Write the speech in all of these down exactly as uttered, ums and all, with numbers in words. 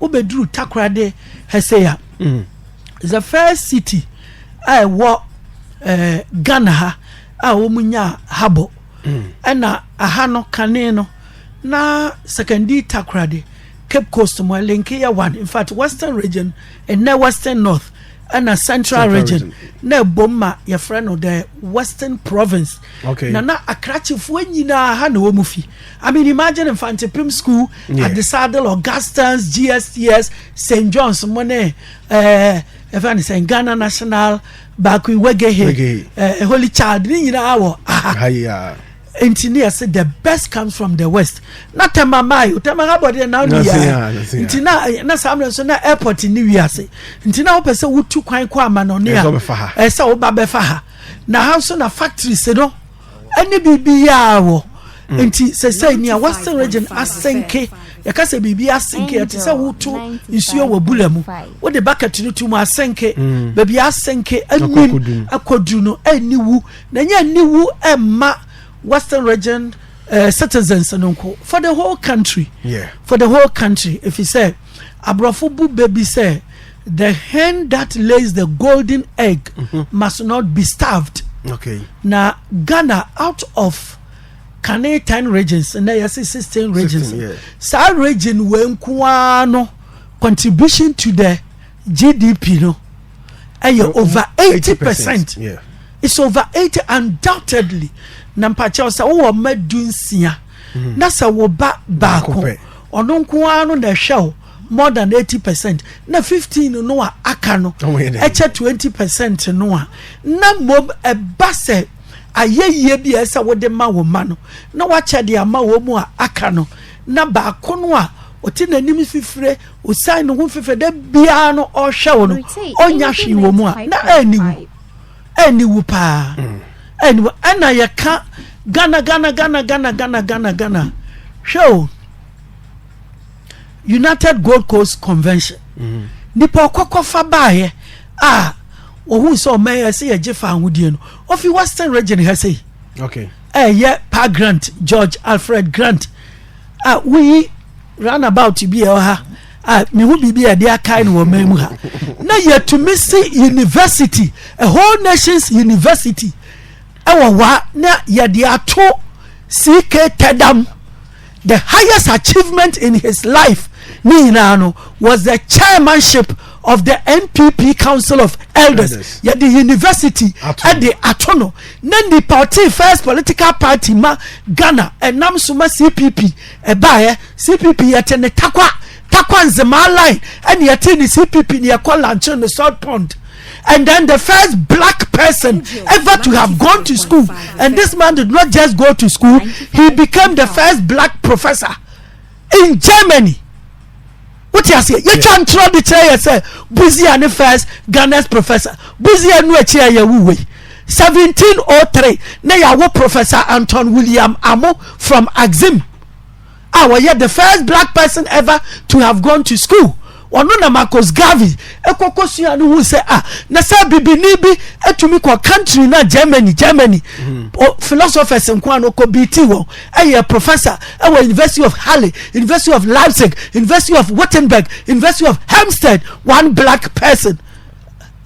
Wobɛduru Takoradi ha sei a, the first city a ɛwɔ eh, Ghana ha a wɔnyaa harbour. Ɛna aha no kane no na Sekondi, Takoradi, Cape Coast mɔ ɛlinke yɛ one. In fact, Western Region, ɛnɛ Western North, ɛna Central Region, na ɛbom ma yɛfrɛ no the Western Province. Na na Akrakyefoɔ nyinaa ha na wɔn fi. I mean, imagine Mfantsipim School, Adesadel, Augustans, G S T S, Saint John's mɔ ne eh, ɛfrɛ no sɛn, Ghana National, Barkwe, Wegehe, eh, Holy Child, ne nyinaa wɔ aha. Nti ne yɛse the best comes from the west. Na Tema mine o, Tema harbour deɛ na ɔne yɛ. Nti na na saa mmerɛ nso na airport nni wiase. Nti na wopɛ sɛ wotu kwan kɔ amanɔne a, ɛsɛ sɛ woba bɛfa ha. Na ha nso na factories no ɛne biribiara wɔ. Nti sɛsɛ nea Western Region asenke, yɛka sɛ biribi asenke, ɛte sɛ woto nsuo wɔ bula mu, wode bucket no to mu, asenke. Baabi asenke, anim akɔduru no, ɛnni wu. Na ɛnyɛ ɛnni wu ɛmma Western Region eh, citizens no nko, for the whole country. For the whole country, ɛfiri sɛ aborɔfo bu bɛ bi sɛ the hen that lays the golden egg must not be starved. Na Ghana, out of kane ten regions, na yɛse sixteen regions, saa region wei nko ara no contribution to the G D P no ɛyɛ over eighty percent. It's over eighty undoubtedly. Na mpakyɛw, sɛ wowɔ mma dunsia na sɛ wo ba baako, ɔno nko ara no na ɛhwɛ wo more than eighty percent, na fifteen no a aka no ɛkyɛ twenty percent no a, na mmom ɛba sɛ ayɛyie bi a ɛsɛ sɛ wode ma wo mma no na wakyɛ de ama wɔn mu a aka no, na baako no a ɔte n'anim fifire, ɔsan ne ho fifire, da biara no ɔrehwɛ wo no, ɔnya hwee wɔ mu a, na ɛnni wu. Ɛnni wu paa. Ɛnni wu. Ɛna yɛka Ghana, Ghana, Ghana, Ghana, Ghana, Ghana, Ghana. Hwɛ o. United Gold Coast Convention. Nipa ɔkɔkɔfa baeɛ a ɔhu sɛ ɔman yɛ sɛ yɛgye fa ahodeɛ no, ɔfi Western Region ha sei. Ɛyɛ Pa Grant, George Alfred Grant, a woyi roundabout bi ɛwɔ ha a mehu biribi a yɛde akae no wɔ ɔman mu ha. Na yɛtumi si university, a whole nation's university, ɛwɔ hɔ a na yɛde ato C K Tedam. The highest achievement in his life ne nyinaa no was the chairmanship of the N P P Council of Elders. Yɛde university ɛde ato no. Na nipa ɔte first political party ma Ghana ɛnam so ma C P P ɛbaeɛ. C P P yɛte ne Takwa, Takwa Nzema line ɛne yɛte ne C P P ne yɛkɔ launch ne South Pond. And then the first black person ever to have gone to school, and this man did not just go to school, he became the first black professor in Germany. Wote aseɛ? Yɛtwa ntorɔ de kyerɛ yɛ sɛ Busia ne first Ghana's professor. Busia nu akyi a yɛwo wei. Seventeen oh three na yɛawo Professor Anton William Amo from Axim, a ɔyɛ the first black person ever to have gone to school. Ɔno na Marcus Garvey ɛkɔkɔ sua no hu sɛ a na sɛ bibini bi ɛtumi kɔ country na Germany, Germany, philosophers nko a na ɔkɔ beat wɔn. Ɛyɛ professor ɛwɔ University of Halle, University of Leipzig, University of Wittenberg, University of Helmstedt, one black person.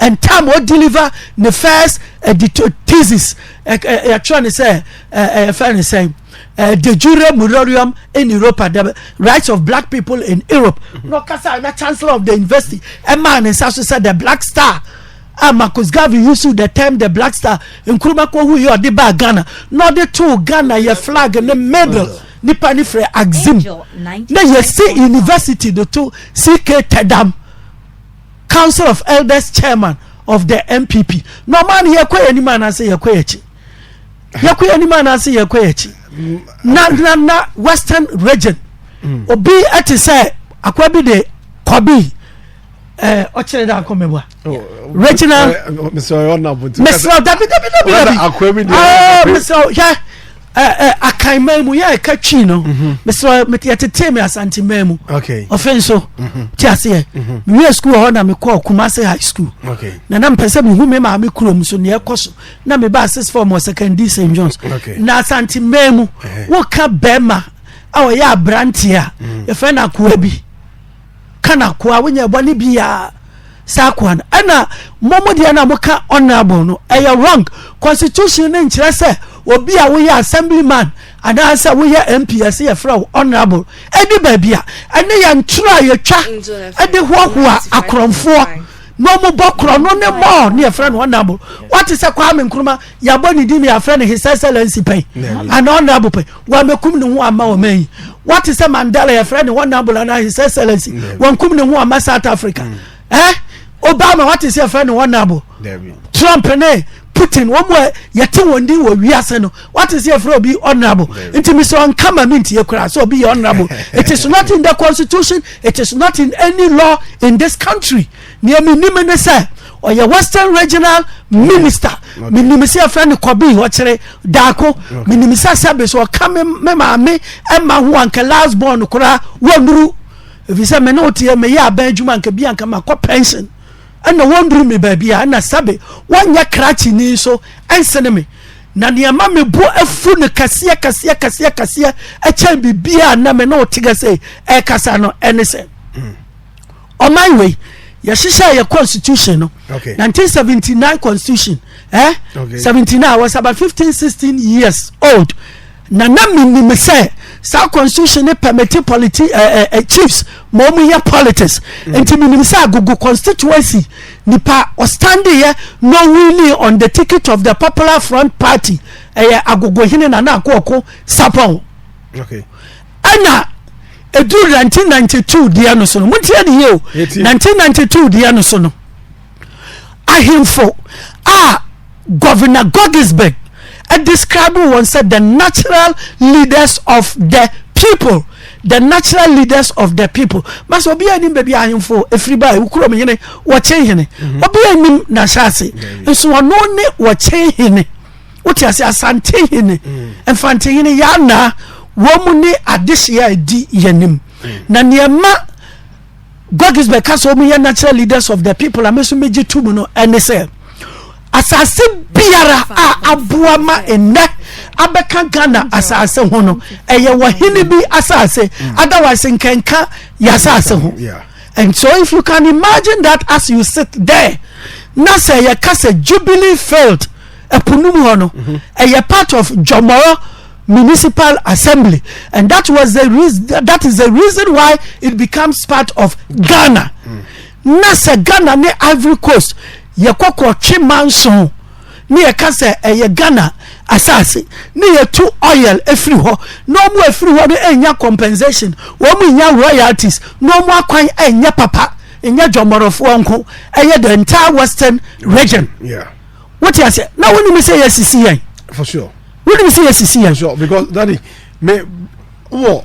And time ɔ deliver ne first editorial thesis, yɛtwerɛ ne sɛ, yɛfrɛ ne sɛ, de jure murorium in Europa, the rights of black people in Europe. Na ɔkasa na chancellor of the university ɛmaa ne nsa so sɛ the black star, a Marcus Garvey use the term the black star. Nkrumah kɔhuiɛ ɔde baa Ghana na ɔde too Ghana yɛ flag ne medal. Nipa ne frɛ Axim. Na yɛsi university de to C K Tedam, Council of Elders chairman of the N P P. Na ɔmaa no, yɛkɔ yɛn anim anaasɛ yɛkɔ yɛn akyi? Yɛkɔ yɛn anim anaasɛ yɛkɔ yɛn akyi? Na na na Western Region, obi ɛte sɛ akwaa bi de kɔbi, ɛɛ ɔkyerɛ dɛ akɔ mɛbua. Regional, Mister Dabi, Dabi, Dabi, Dabi. Mister Hwɛ, Akan man mu yɛ ɛka Twi no. Mesrɛ, yɛtetee me Asante man mu. Ɔfe nso, te aseɛ. Mewie school wɔ hɔ na mekɔɔ Kumasi High School. Na na mepɛ sɛ mehu me maame kurom nso nea ɛkɔ so. Na mebaa sixth form wɔ Sekondi Saint John's. Na Asante man mu, woka bɛɛma a ɔyɛ aberanteɛ a, yɛfrɛ no akoa bi. ka no akoa, wonyɛ bɔne biara saa akoa no. Ɛna mɔ mo deɛ na moka honorable no, ɛyɛ wrong. Constitution no nkyerɛ sɛ obi a woyɛ assemblyman anaasɛ woyɛ M P, ɛsɛ yɛfrɛ wo honorable. Ɛne baabi a ɛne yɛn toro a yɛtwa ɛde hoahoa akorɔmfoɔ na ɔmo bɔ korɔ no ne mɔ ne yɛfrɛ no honorable. Wate sɛ Kwame Nkrumah, yɛabɔ ne din na yɛafrɛ no His Excellency pɛn anaa honorable pɛn? Wamɛkum ne ho amma ɔman yi. Wate sɛ Mandela, yɛfrɛ no honorable anaa His Excellency? Wankum ne ho amma South Africa. Eh? Obama, wate sɛ yɛfrɛ no honorable? Trump ne Putin, wɔn a yɛte wɔn din wɔ wiase no, wate sɛ yɛfrɛ obi honorable? Nti mesɛ ɔnka ma mentie koraa sɛ obi yɛ honorable. It is not in the constitution, it is not in any law in this country. Nea menim ne sɛ ɔyɛ Western Regional Minister. Menim sɛ yɛfrɛ no Kɔbe, ɔkyere Daako. Menim sɛ sɛbe sɛ ɔka me, me maame ɛma ho anka last born koraa wɔnuru. Ɛfiri sɛ me ne wo teɛ, meyɛ aban adwuma, anka bi anka makɔ pension. Ɛna wɔnduru me baabi a, ɛna sɛbe wɔnyɛ krakyeni nso ɛnsene me. Na nea ɛma me bo afu no kɛseɛ kɛseɛ kɛseɛ kɛseɛ ɛkyɛn biribiara a na me ne wo teɛ sɛ ɛkasa no ɛne sɛ ɔman wei yɛhyehyɛɛ yɛ constitution no. Okay. nineteen seventy-nine constitution, eh? Okay. seventy-nine, I was about fifteen, sixteen years old. Na na menim sɛ saa constitution no permit politi eh, eh, eh, chiefs ma wɔn yɛ politics. Nti menim sɛ Agogo constituency nipa ɔstandeɛ na ɔwinii on the ticket of the Popular Front Party, ɛyɛ Agogo hene Nana Akooko Sapɔn. Okay. Ɛna ɛduru nineteen ninety-two deɛ no so no, montie ne yie o. Yɛtie. nineteen ninety-two deɛ no so no, ahemfo a Governor Goggisberg describe wɔn sɛ the natural leaders of the people. The natural leaders of the people. Masa obi anim baabi ahemfo ɛfiri ba, Ewukurom hene, Wɔkye hene. Obi anim na hyɛ ase. Nso ɔno ne Wɔkye hene. Wote ase? Asante hene, Mfante hene, yɛn anaa wɔn ne adehyeɛ a ɛdi yɛn anim. Na nea ɛma Goggisberg ka sɛ wɔn yɛ natural leaders of the people a me nso megye to mu no ɛne sɛ asase biara a aboa ma ɛnɛ abɛka Ghana asase ho no ɛyɛ wɔhene bi asase. Otherwise nka ɛnka yɛ asase ho. Yeah. And so if you can imagine that as you sit there, na sɛ yɛka sɛ Jubilee Field ɛpo no mu hɔ no ɛyɛ part of Jomoro Municipal Assembly, and that was the reason, that is the reason why it becomes part of Ghana. Na sɛ Ghana ne Ivory Coast yɛkɔ kɔtwe manso ne yɛka sɛ ɛyɛ Ghana asase ne yɛtu oil ɛfiri hɔ, na wɔn ɛfiri hɔ no ɛnya compensation, wɔn nya royalties, na wɔn akwan ɛnyɛ papa, ɛnyɛ Jomorofoɔ nko, ɛyɛ the entire Western region. Yeah. Wote ase? Na wonim sɛ yɛsisi yɛn? For sure. Wonim sɛ yɛsisi yɛn? For sure, because daddy, me wɔ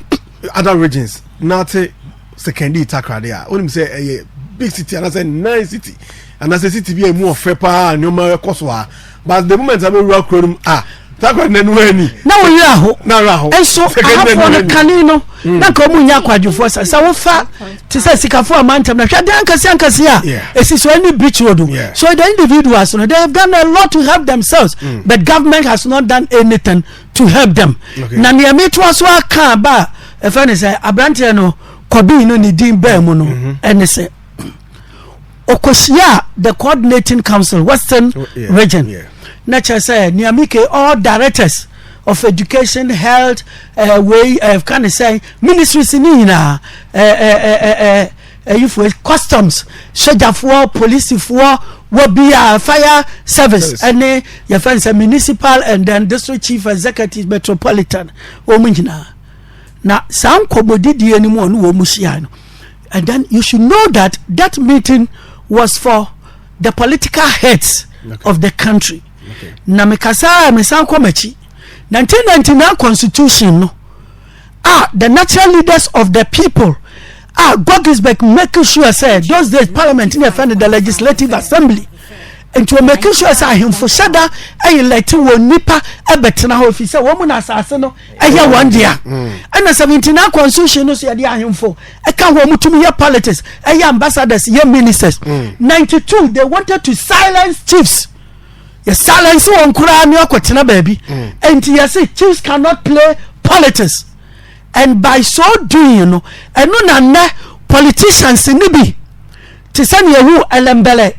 other regions na te Sekondi Takoradi a, wonim sɛ ɛyɛ big city anaasɛ nice city anaasɛ city bi a ɛmu ɔfɛ paa, nneɛma ɛkɔ so a, but the moment a mewura kuro no mu a, Takoradi na ɛnu ani. Na wo werɛ aho. Na werɛ aho. Nso ahafoɔ no kane no na nka wɔn nyɛ akwadwofoɔ sa sɛ wofa te sɛ Sikafoɔ Amantam na hwɛ adeɛ ankaseɛ ankaseɛ a ɛsi so ɛne Beach Road o. So the individuals no, they have done a lot to help themselves, but government has not done anything to help them. Okay. Na nea metoa so aka aba a ɛfɛ ne sɛ aberanteɛ no Kɔbe no ne din baa mu no ɛne sɛ ɔkɔhyiaa the coordinating council Western region. Na kyerɛ sɛ nea meke all directors of education, health, uh, wei uh, ka ne sɛ ministries ne nyinaa, uh, uh, uh, uh, uh, uh, customs, sogyafoɔ, polisifoɔ, wɔ bi a fire service ɛne yɛfɛ ne sɛ municipal and then district chief executive metropolitan, wɔn nyinaa. Na saa nkɔmmɔdidie no mu a ɔne wɔn hyia no, and then you should know that that meeting was for the political heads of the country. Na mekasa a mesan kɔ m'akyi, nineteen ninety-nine constitution no a the natural leaders of the people a Goggisberg make sure sɛ those days parliament ne yɛfɛ no the legislative assembly, nti wɔ make sure sɛ ahemfo hyɛ da ɛyɛ lɛte wɔ nipa ɛbɛtena hɔ ɛfiri sɛ wɔn mu na asase no ɛyɛ wɔn dea. Ɛna seventy-nine constitution no so yɛde ahemfo ɛka ho, wɔn tumi yɛ politics, ɛyɛ ambassadors, yɛ ministers. Ninety-two, they wanted to silence chiefs. Yɛ silence wɔn koraa ne ɔkɔtena baabi. Nti yɛse chiefs cannot play politics. And by so doing no, ɛno na nnɛ politicians ne bi te sɛ nea yɛhu Ɛlɛmbɛlɛ,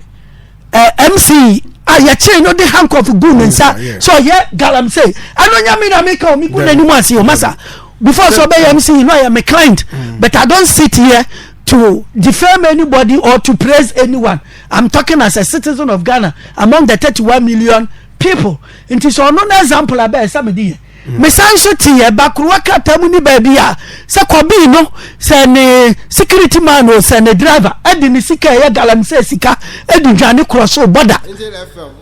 eh, M C E a yɛkyee no de handcuff guu ne nsa sɛ ɔyɛ galamsey. Ɛno nyɛ me na meka o, megu n'anim ase o, masa. Before sɛ ɔbɛyɛ M C E no, ɔyɛ me client, but I don't sit here to defame anybody or to praise anyone. I'm talking as a citizen of Ghana among the thirty-one million people. Nti sɛ ɔno ne example a ɛbɛyɛ sɛ mede yɛ. Mesan nso te yɛ bakorowa krataa mu ne baabi a sɛ Kɔbii no, sɛ ne security man o, sɛ ne driver, ɛde ne sika a ɛyɛ galamsey sika ɛde dwane cross border.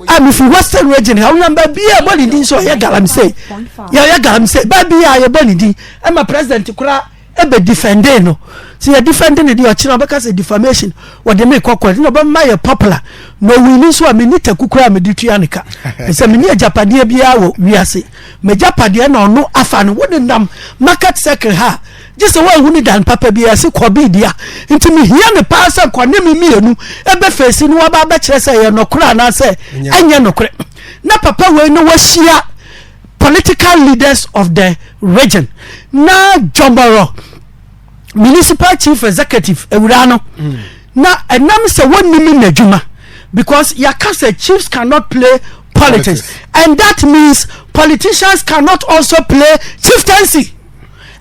A mefi Western Region ha, wonam baabi a ɛbɔ ne din sɛ ɔyɛ galamsey, yɛyɛ galamsey, baabi a yɛbɔ ne din, ɛma president koraa ɛbɛ defendee no. Sɛ yɛ defendee no deɛ, ɔkyena ɔbɛka sɛ defamation, wɔde me kɔ court na ɔbɛma yɛ popular. Na ɔwui no nso a, menni taku koraa a mede tua ne ka. Ɛsɛ menni agyapadeɛ biara wɔ wiase. M'agyapadeɛ na ɔno afa no. Wode nam market circle ha a, gye sɛ woanhu ne dan papa biara, se Kɔbii dea. Nti mehia no paa sɛ nkɔ ne me mmienu ɛbɛfeesi no, waba abɛkyerɛ sɛ ɛyɛ nɔkorɛ anaasɛ ɛnyɛ nɔkorɛ. Na papa wei no wahyia political leaders of the region. Na Jomoro municipal chief executive awura no, na ɛnam sɛ wɔnnim n'adwuma, because yɛaka sɛ chiefs cannot play politics, and that means politicians cannot also play chieftaincy.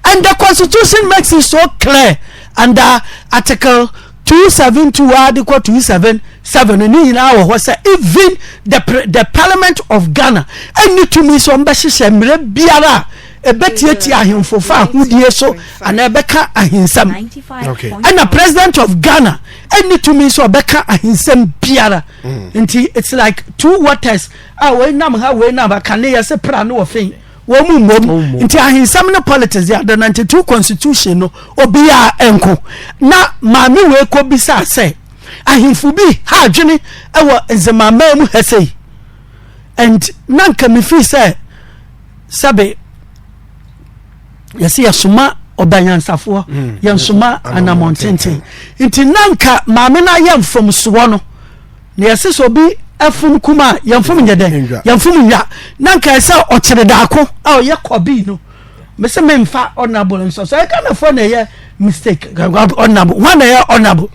And the constitution makes it so clear under article two seven two a de kɔ two seven seven, ne nyinaa wɔ hɔ sɛ even the pre- the parliament of Ghana ɛnni tumi sɛ ɔmbɛhyehyɛ mmerɛ biara a ɛbɛtiatia ahemfo fa ahodie so anaa ɛbɛka ahensɛm. Ɛna president of Ghana ɛnni tumi sɛ ɔbɛka ahensɛm biara. Nti it's like two waters a wei nam ha, wei nam ha, kane yɛse pra ne ɔfen. Wɔn mu mmom. Nti ahensɛm ne politics yɛ the ninety-two constitution no, obiara nko. Na maame wei kɔ bisaa sɛ ahemfo bi ha adwene ɛwɔ Nzema man mu ha sei. And na nka me feel sɛ sɛbe yɛse yɛsoma ɔbanyansafoɔ, yɛnsoma anamɔntenten. Nti na nka maame no ayɛ mfomsoɔ no, na yɛse sɛ obi afom kum a yɛmfom nyɛ dɛn? Yɛmfom nwa. Na nka ɛsɛ ɔkyere daako a ɔyɛ Kɔbii no. Mese memfa honorable nso so. Ɛyɛ Ghanafoɔ na ɛyɛ mistake. Honorable. Hwan na ɛyɛ honorable?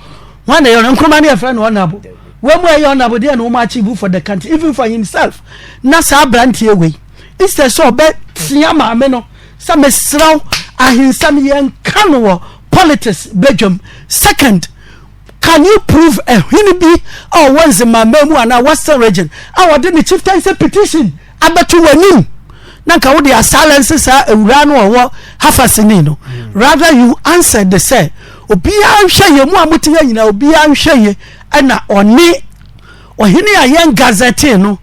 Hwan na ɛyɛ honorable? Nkrumah ne yɛfrɛ no honorable. Wɔn mu ɛyɛ honorable deɛ na wɔn achieve for the country, even for himself. Na saa aberanteɛ wei, instead sɛ ɔbɛtea maame no sɛ mesrɛ wo, ahensɛm yɛnka no wɔ politics badwam. Second, can you prove ɔhene bi a ɔwɔ Nzema man mu anaa Western Region a ɔde ne chieftaincy petition abɛto w'anim? Na nka wode asilence saa awura no a ɔwɔ Hafasini no. Rather you answered sɛ obiara nhwɛ yɛ mu a mote ha nyinaa, obiara nhwɛ yɛ ɛna ɔne ɔhene a yɛn gazette no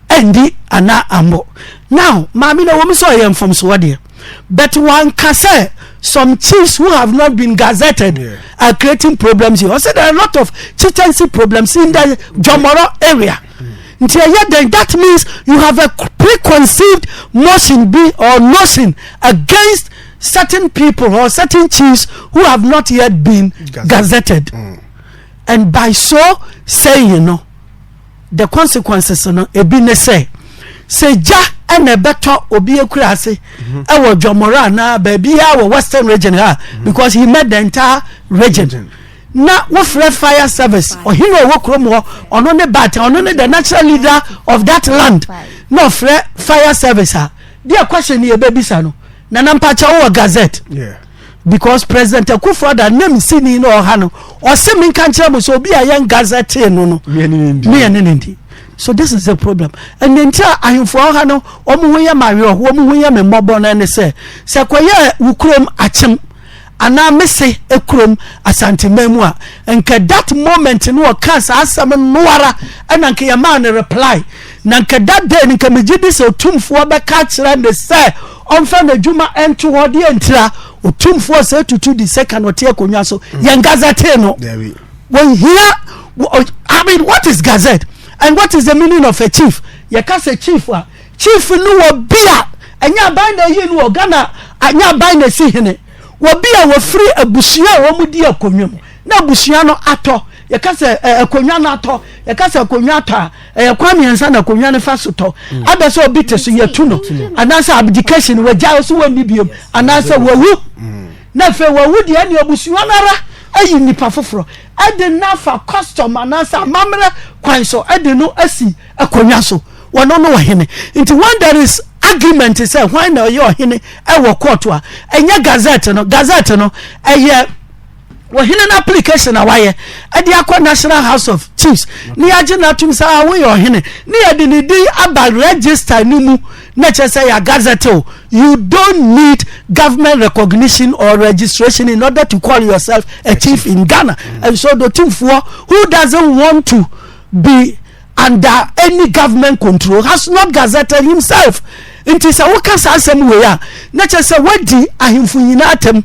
andi anaa ammɔ. Now maame no, ɛwɔ mu sɛ ɔyɛ mfomsoɔ deɛ, but wanka sɛ some chiefs who have not been gazetted are creating problems here. Ɔsɛ there are a lot of chieftaincy problems in the Jomoro area. Nti ɛyɛ dɛn? That means you have a preconceived motion bi or notion against certain people or certain chiefs who have not yet been gazetted. And by so saying no, the consequences no, ebi ne sɛ, sɛ gya ɛna ɛbɛtɔ obi akuraase ɛwɔ Jomoro anaa baabi a wɔ Western Region ha, because he met the entire region. Na wofrɛ fire service, ɔhene a ɔwɔ kurom hɔ, ɔno ne bat, ɔno ne the natural leader of that land. Na ɔfrɛ fire service a, deɛ question ne yɛbɛbisa no, Nana mpakyɛ, wowɔ gazette? Because President Akufo-Addo, ne me sini no ɔha no, ɔse menka nkyerɛ mo sɛ obi a yɛn gazette no no, me ɛne ne ndi. So this is the problem. And then tira ahemfo ɔha no, wɔn ho yɛ me awerɛho, wɔn ho yɛ me mmɔbɔ no ɛne sɛ, sɛ kɔyɛ wo kurom Akyem anaa Mese kurom Asanteman mu a, nka that moment no ɔka saa asɛm no ara ɛna nka yɛmaa no reply. Na nka that day no nka megye di sɛ Otumfoɔ bɛka akyerɛ no sɛ ɔmfa n'adwuma nto hɔ deɛ ntira. Otumfoɔ sɛ tutu de sɛ ka na ɔte akonnwa so, yɛn gazette no. Wɔnhia. I mean, what is gazette and what is the meaning of a chief? Yɛka sɛ chief a, chief no wɔ bi a ɛnyɛ aban na ɛyi no wɔ Ghana, ɛnyɛ aban na ɛsi hene. Wɔ bi a wɔfiri abusua a wɔn di akonnwa mu na abusua no atɔ. Yɛka sɛ akonnwa no atɔ, yɛka sɛ akonnwa atɔ a, ɛyɛ kwan mmiɛnsa na akonnwa no fa so tɔ. Ada sɛ obi te so, yɛtu no, anaasɛ abdication, wɔgyae so, wɔnni biom, anaasɛ wawu. Na afei wawu deɛ ɛne abusua no ara ayi nnipa foforɔ ɛde no afa custom anaasɛ amammerɛ kwan so ɛde no asi akonnwa so, wɔno no ɔhene. Nti when there is argument sɛ hwan na ɔyɛ ɔhene ɛwɔ court a, ɛnyɛ gazette no. Gazette no ɛyɛ ɔhene no application a wayɛ ɛde akɔ National House of Chiefs, ne yɛagye no atom sɛ, ah, woyɛ ɔhene, ne yɛde ne din aba register no mu, na kyerɛ sɛ yɛagazette o. You don't need government recognition or registration in order to call yourself a chief in Ghana. And so the Timfoɔ who doesn't want to be under any government control has not gazetted himself. Nti sɛ woka saa asɛm wei a, na kyerɛ sɛ woadi ahemfo nyinaa atɛm.